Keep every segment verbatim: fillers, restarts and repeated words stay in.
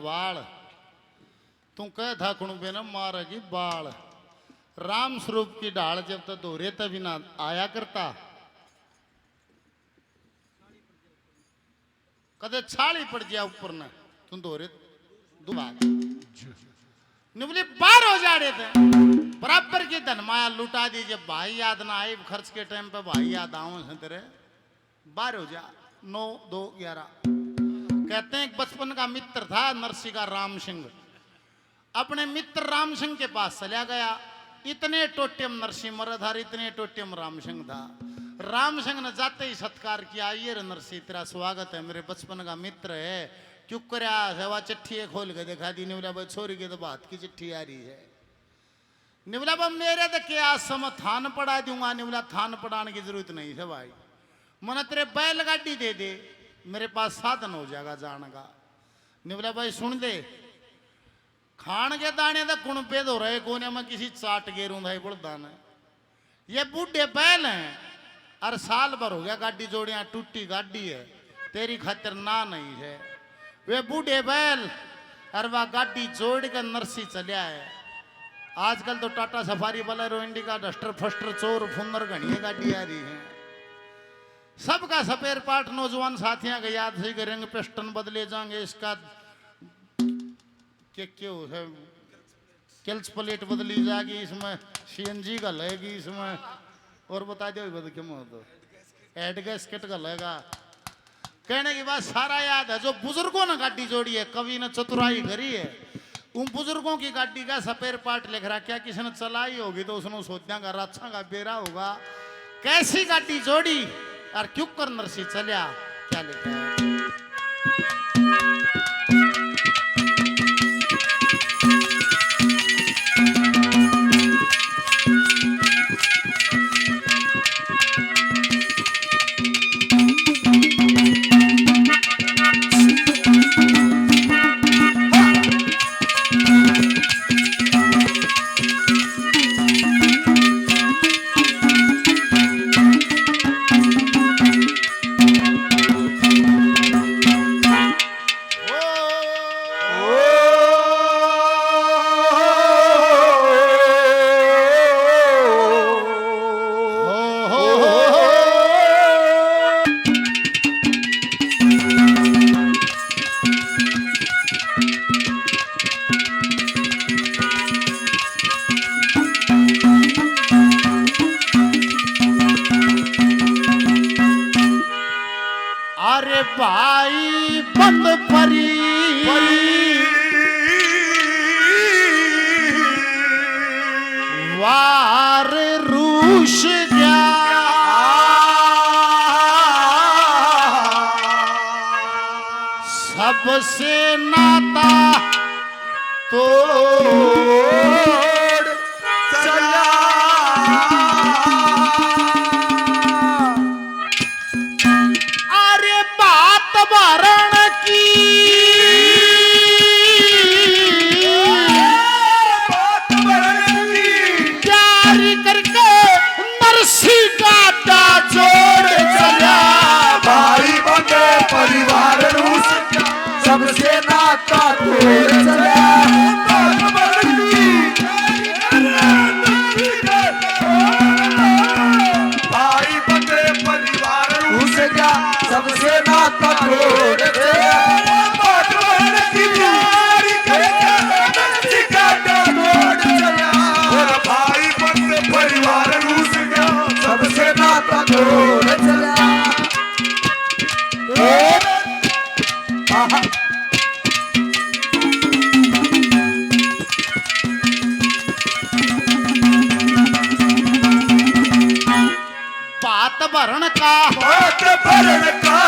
वाल। तू कह था कुणबे ने मारेगी बाल। राम स्वरूप की ढाल जब तो धोरे ते बिना आया करता। कदे छाली पड़ गया ऊपर ने, तू धोरे दुआ। निवली बाहर हो जाड़े थे। बराबर की धन माया लुटा दीजिए। भाई याद ना आए, खर्च के टाइम पे भाई याद आऊं से तेरे। बाहर हो जा। नौ दो ग्यारह। कहते हैं, एक बचपन का मित्र था नरसी का राम सिंह। अपने मित्र राम सिंह के पास चला गया। इतने टोटे में नरसी मरद था, इतने टोटे में राम सिंह था। राम सिंह ने जाते ही सत्कार किया, "आइए रे नरसी, तेरा स्वागत है, मेरे बचपन का मित्र है।" क्यों करया है, वा चिट्ठी खोल के दिखा दी। निवला भाई, छोरी के तो बात की चिट्ठी आ रही है। निवला भाई, मेरे तो क्या, आज से मैं थान पड़ा दूंगा। निवला, थान पड़ाने की जरूरत नहीं है भाई, मने तेरे बैलगाड़ी दे दे, मेरे पास साधन हो जाएगा जाने का। निवला भाई, सुन दे, खान के दाने तो कुणबे धोरे कोने, मैं किसी चाट गेरूं था बड़दा ने। ये बूढ़े बैल हैं, अर साल भर हो गया गाड़ी जोड़िया, टूटी गाड़ी है, तेरी खातिर ना नहीं है। वे बूढ़े बैल अर वा गाड़ी जोड़ के नरसी चलिया है। आजकल तो Tata safari, Bolero, indica, duster faster, चोर फुन्नर घणी गाड़ी आ रही है। सबका स्पेयर पार्ट नौजवान साथियों के याद से कि रिंग पिस्टन बदले जाएंगे, इसका के के हो है, क्लच प्लेट बदली जाएगी, इसमें सीएनजी घलेगी, इसमें और बता दो, बद के मत दो, हेड गैस्केट घलेगा। कहने की बात सारा याद है। जो बुजुर्गों ने गाड़ी जोड़ी है, कवि ने चतुराई करी है, उन बुजुर्गों की गाड़ी का स्पेयर पार्ट लिख रखा है। किसी ने चलाई होगी तो उसने सोचा का राछा का बेरा होगा। कैसी गाड़ी जोड़ी और क्यों कर नरसी चलिया, क्या लिखा है? अरे भाई बंद परी वार रूस गया, सबसे नाता तोड़ चला। अरे बात भरण की तैयारी करके नरसी का जोड़ चला। भाई बंधे परिवार रूस, सबसे नाता तोड़ चला। भाई बंधे परिवार रूस गया, सबसे नाता तोड़ चला। भाई बंधे परिवार रूस गया, सबसे नाता तोड़ चला। आहा। बात भरण का, बात भरण का,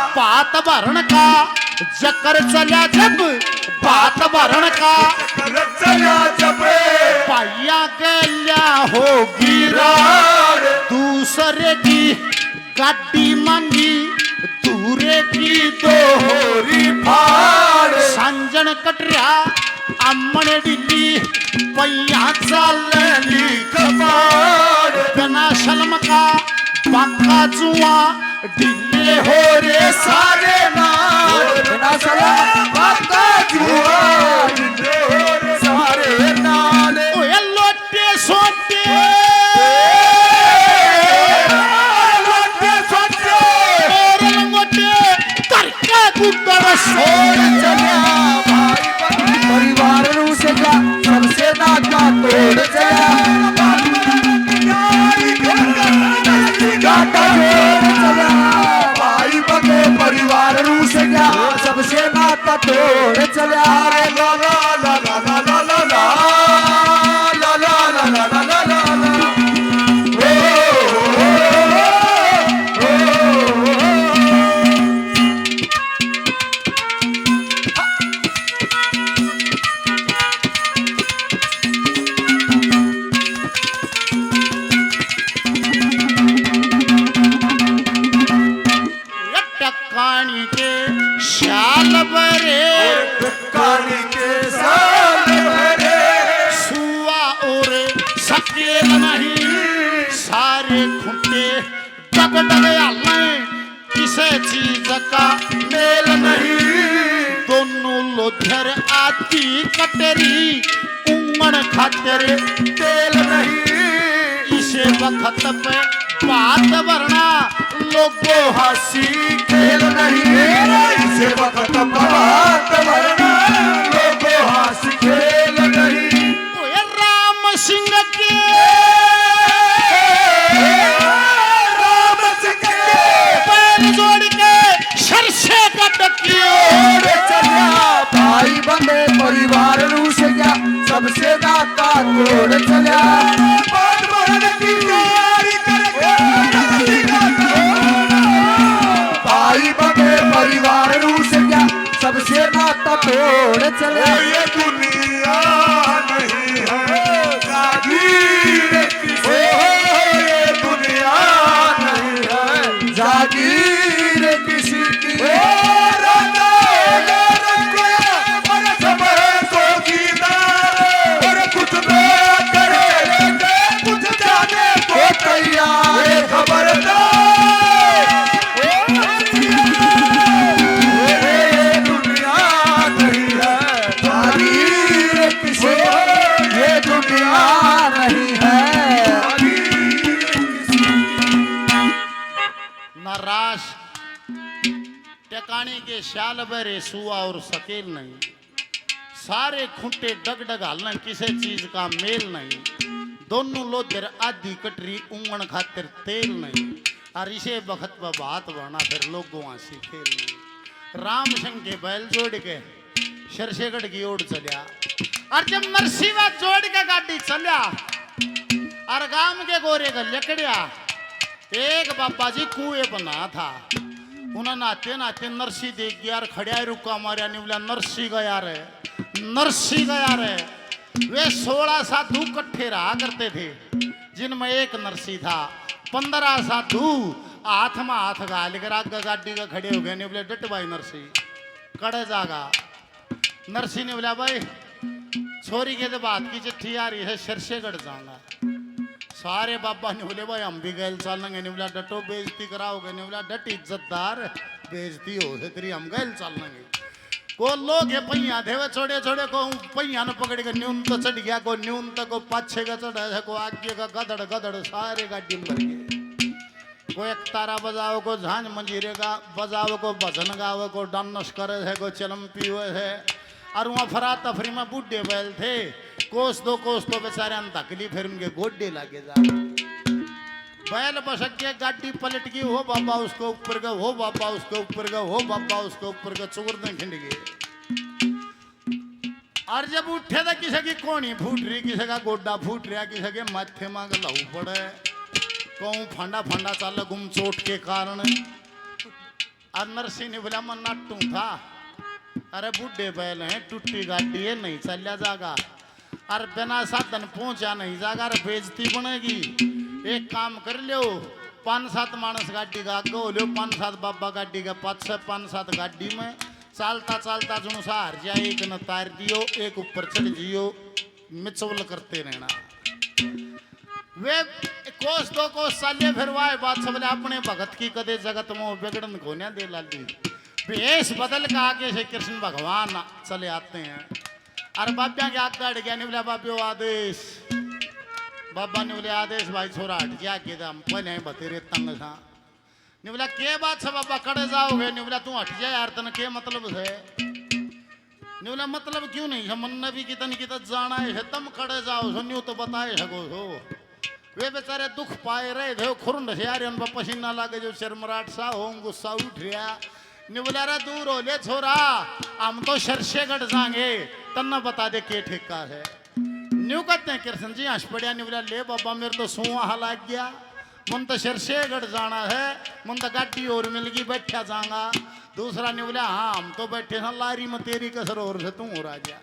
बात भरण का जकर चला जब, बात भरण का जकर चला जब, भाइया गल्या होगी राड़, दूसरे की गाड़ी मांगी, दूरे की दोहरी फाड़। सांजन कटरिया, अम्मन ढिल्ली, पैया चालनी कपाड़। बिना शलम का बाका जुआ, ढिल्ले हो रे सारे नाड़। बिना शलम बाका जुआ। चला रे ला ला ला ला ला ला ला ला ला ला ला ला ला ला ला। ओ, ओ, ओ, ओ। टकानी के साल भरे। टकानी के साल भरे। सुआ और सकेल नहीं, सारे खुंटे डग डग हालें, किसे चीज का मेल नहीं। दोनों लोधर आधी कटरी, उंगण खातर तेल नहीं। इसे वक्त पे बात भरना, लोगो हासी खेल नहीं। इसे वक्त पे बात भरना, लोगो हासी खेल नहीं। ओए राम सिंह के, राम सिंह के पैर जोड़ के सरसे का टकियो। छोड़ चला भाई बंदे परिवार रूस गया, सबसे नाता तोड़ चला। बात मरण की तैयारी करके भाई बंदे परिवार रूस गया, सबसे नाता तोड़ चला। ये दुनिया नहीं है जागीर किसी की, ये दुनिया नहीं है जागीर किसी की। ओ राजा, ओ रंगया, और सब है चौकीदार, और कुछ ना करे, कुछ जाने को तैयार। ए, खबरदार, ए, दुनिया नहीं है जागीर किसी, ये दुनिया नहीं है। नाराज टकाने के साल भरे, सुआ और सकेल नहीं। सारे खूंटे डग डग हालें, किसे चीज का मेल नहीं। दोनों लोधर आधी कटरी, उंगण खातिर तेल नहीं। और इसे बखत पे बात बना, फिर लोगों हासी खेल नहीं। राम सिंह के बैल जोड़ के सरसेगढ़ की ओर चलिया। और जब नरसीवा जोड़ के गाड़ी चलिया और गांव के गोरे का लिकड़िया, एक बाबा जी कुएं बना था। उन्हें नहाते नहाते नरसी देख गया और खड़िया ही रुक्का मारया, न्यू बोला, "नरसी गया रे, नरसी गया रे।" वे सोलह साधु इकट्ठे रहा करते थे, जिनमें एक नरसी था। पन्द्रह साधु हाथ में हाथ घाल कर आगे गाड़ी का खड़े हो गए, न्यू बोले, "डट भाई नरसी, कड़े जागा।" नरसी ने बोला, "भाई, छोरी के तो बात की चिट्ठी आ रही है, सरसेगढ़ जाऊंगा।" सारे बाबा ने बोले, "भाई, हम भी गैल चालेंगे।" ने बोला, "डटो, बेइज्जती कराओगे।" ने बोला, "डट इज्जतदार, बेइज्जती हो से तेरी, हम गैल चालेंगे।" को लोग ये पहिया थे, वे छोटे छोटे, को पहिया ने पकड़ के न्यून तो चढ़ गया, को न्यून तो, को पाछे का चढ़ा है, को आगे का, गधड़ गधड़ सारे गाड़ी में भर गए। कोई एकतारा बजावे, कोई झांझ मंजीरे का बजावे, कोई भजन गावे, कोई डांस करे है, कोई चिलम पीवे है। और वहाँ अफरा तफरी में बूढ़े बैल थे, कोस दो कोस तो बेचारे धकली, फिर उनके गोडे लागे जा। बैल बसक के गाड़ी पलट गई, हो बाबा उसके ऊपर के, हो बाबा उसके ऊपर के, हो बाबा उसके ऊपर के, चुगरदे खिंड गए। और जब उठे तो किसी की कोहनी फूट रही, किसी का गोडा फूट रहा, किसी के माथे में लहू पड़े, कहूँ फंडा फंडा चाले गुम चोट के कारण। और नरसी ने बोला, "मैं नाटू था, अरे बूढ़े बैल हैं, टूटी गाड़ी है, नहीं चलिया जागा, और बिना साधन पहुंचा नहीं जागा, अरे बेइज्जती बनेगी। एक काम कर लो, पांच सात मानस गाड़ी का आगे हो लो, पांच सात बाबा गाड़ी के पाछे, पांच सात गाड़ी में चालता चालता जुनू सा हार जाए, एक न तार दियो, एक ऊपर चढ़ जियो, मिचवल करते रहना।" वे कोस दो कोस चाले, फिर वाह बात सबले अपने भगत की कदे जगत में बिगड़न घोन्या दे लाली। भेष बदल के आगे से कृष्ण भगवान चले आते हैं। अरे बाब्या के आगे हट गया, ने बोला, "बाब्यो आदेश।" बाबा ने बोले, "आदेश भाई, छोरा हट जा आगे, हम पहले ही बतेरे तंग सा।" ने बोला, "के बात से बाबा, कड़े जाओगे?" ने बोला, "तू हट जा यार, तने के मतलब से?" ने बोला, "मतलब क्यों नहीं है, मन्ने भी कितन कितन जाना है, तम कड़े जाओ सो, न्यू तो बताए सको सो।" वे बेचारे दुख पाए रहे थे, खुरंड से आ रहे, उन पर पसीना लागे, जो सिरमराट सा हो, गुस्सा उठ रहा। न्यू बोला, "रे दूर हो ले छोरा, हम तो सरसेगढ़ जाएंगे, तन्ने बता दे के ठेका है।" न्यू कहते हैं कृष्ण जी हंस पड़िया, न्यू बोला, "ले बाबा, मेरे तो सूं आह लग गया, मन तो सरसेगढ़ जाना है, मन तो गाड़ी और मिल गई, बैठा जाऊंगा।" दूसरा न्यू बोला, "हाँ, हम तो बैठे हैं लारी में, तेरी कसर और से तू और आ गया।"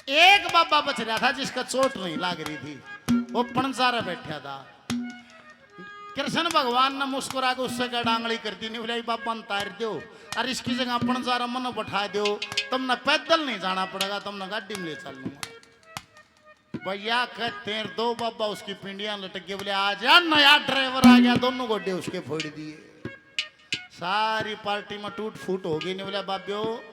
एक बाबा बच रहा था जिसका चोट नहीं लाग रही थी, वो पणजारे बैठा था। कृष्ण भगवान ने मुस्कुरा के उससे क्या डांगली कर दी, न्यू बोला, "ई बाबा ने तार दो और इसकी जगह पणजारा मनो बैठा दो, तुमने पैदल नहीं जाना पड़ेगा, तुमने गाड़ी में ले चल लूंगा।" भैया कहते हैं दो बाबा उसकी पिंडियां लटक गए, बोले, "आ जा, नया ड्राइवर आ गया।" दोनों गोडे उसके फोड़ दिए। सारी पार्टी में टूट फूट हो गई। न्यू बोला, "बाब्यो,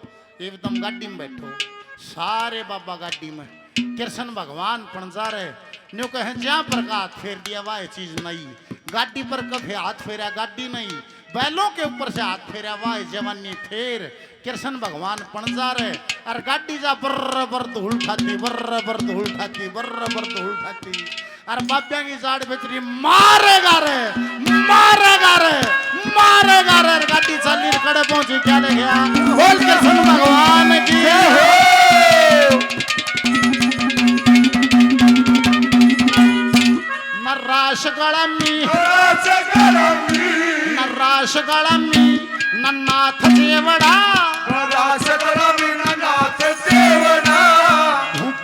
एकदम गाड़ी में बैठो।" सारे बाबा गाड़ी में, कृष्ण भगवान पणजारे। न्यू कहे, "जहाँ पर का हाथ फेर दिया, वह चीज नहीं।" गाड़ी पर कभी हाथ फेरा, गाड़ी नहीं। बैलों के ऊपर से हाथ फेरा, वह जवानी फेर। कृष्ण भगवान पणजारे, और गाड़ी जा बर्र बर्र धूल ठाती, बर्र बर्र धूल ठाती, बर्र बर्र धूल ठाती। अर बाब्या की जाड़ बेच रही, "मारेगा रे, मारेगा रे, मारेगा रे।" अर गाड़ी चाली रे कड़े पहुंची, क्या ले गया? बोल कृष्ण भगवान की जय हो। न रास गळा मी, रास गळा मी। न रास गळा मी, न नाथ जेवड़ा। न रास गळा मी, न नाथ जेवड़ा।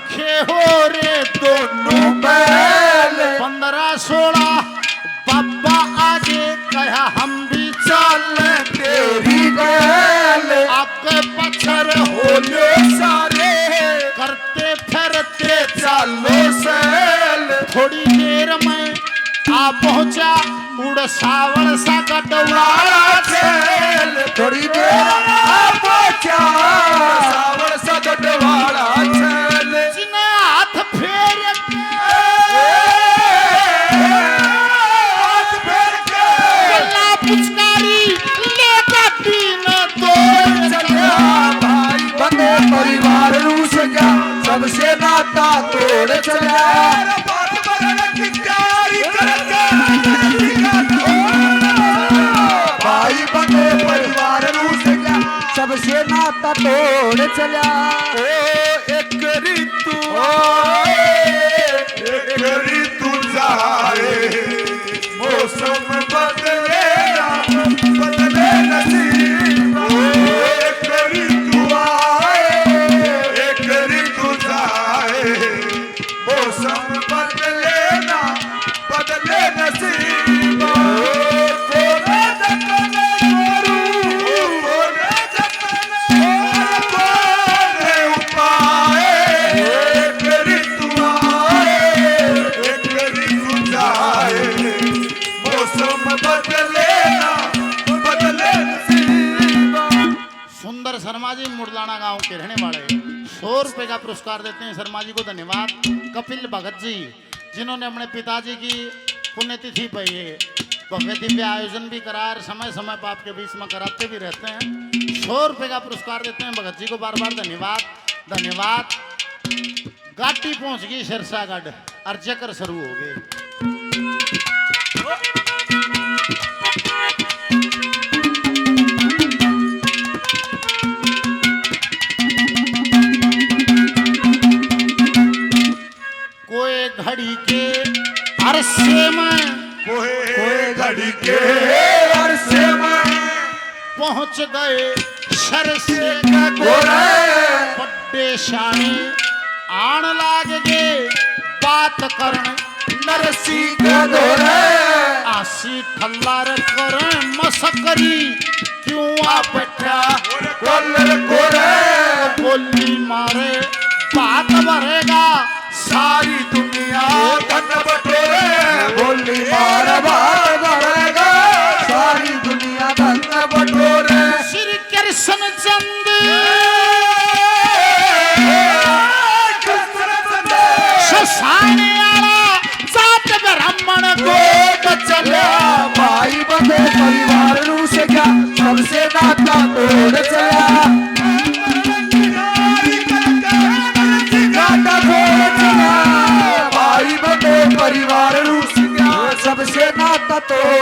खे हो रे दोनों बैल। पन्द्रह सोलह बाबा आगे कहा, हम भी चाल तेरी बैल। आगे पछर हो ले सारे, करते फिरते चालो सैल। थोड़ी देर में आ पहुंचा उड़ सावल सा गडवाला चैल। थोड़ी देर आ पहुंचा सावल सा गडवाला चैल। जिन्हें हाथ फेर के, हाथ फेर के गला पुचकारी लेकर तीन दो चला। भाई बंदे परिवार रूस गया, सबसे नाता तोड़ चला। भाई बंदे परिवार रूस गया, सबसे नाता तोड़ चला। ओ एक ऋतु आए, एक ऋतु जाए, मौसम बदले ना, बदले नसीब। ओ एक ऋतु आए, एक ऋतु जाए, मौसम बदले ना, बदले नसीब। कोने जतन करूं, कोने जतन करूं, कोने उपाय। एक ऋतु आए, एक ऋतु जाए, मौसम बदले ना, बदले नसीब। सुंदर शर्मा जी मुरलाना गांव के रहने वाले, सौ रुपए का पुरस्कार देते हैं शर्मा जी को। धन्यवाद। कपिल भगत जी, जिन्होंने अपने पिताजी की पुण्यतिथि पर ये भव्य दिव्य आयोजन भी करा और समय समय पर आपके बीच में कराते भी रहते हैं। सौ रुपए का पुरस्कार देते हैं भगत जी को बार बार। धन्यवाद, धन्यवाद। गाड़ी पहुंच गई सिरसागढ़ और जकर शुरू हो गए। कोई घड़ी के अरसे में, कोई घड़ी के अरसे में पहुंच गए सरसे का गोरे। बड्डे शाने आन लाग गए बात करण नरसी का गोरे। आसी ठल्लार करें मसकरी, क्यों आ बैठा कलर गोरे। बोली मारे बात भरेगा सारी दुनिया धन बटोरे। बोली मार बार भरेगा, सारी दुनिया धन बटोरे। श्री कृष्ण चंद ससाने आला जात ब्राह्मण गोत चल्या। भाई बंधे परिवार रूस गया, सबसे नाता तोड़ चल्या। नाता तोड़ चल्या। भाई बंधे परिवार रूस गया, सबसे नाता तोड़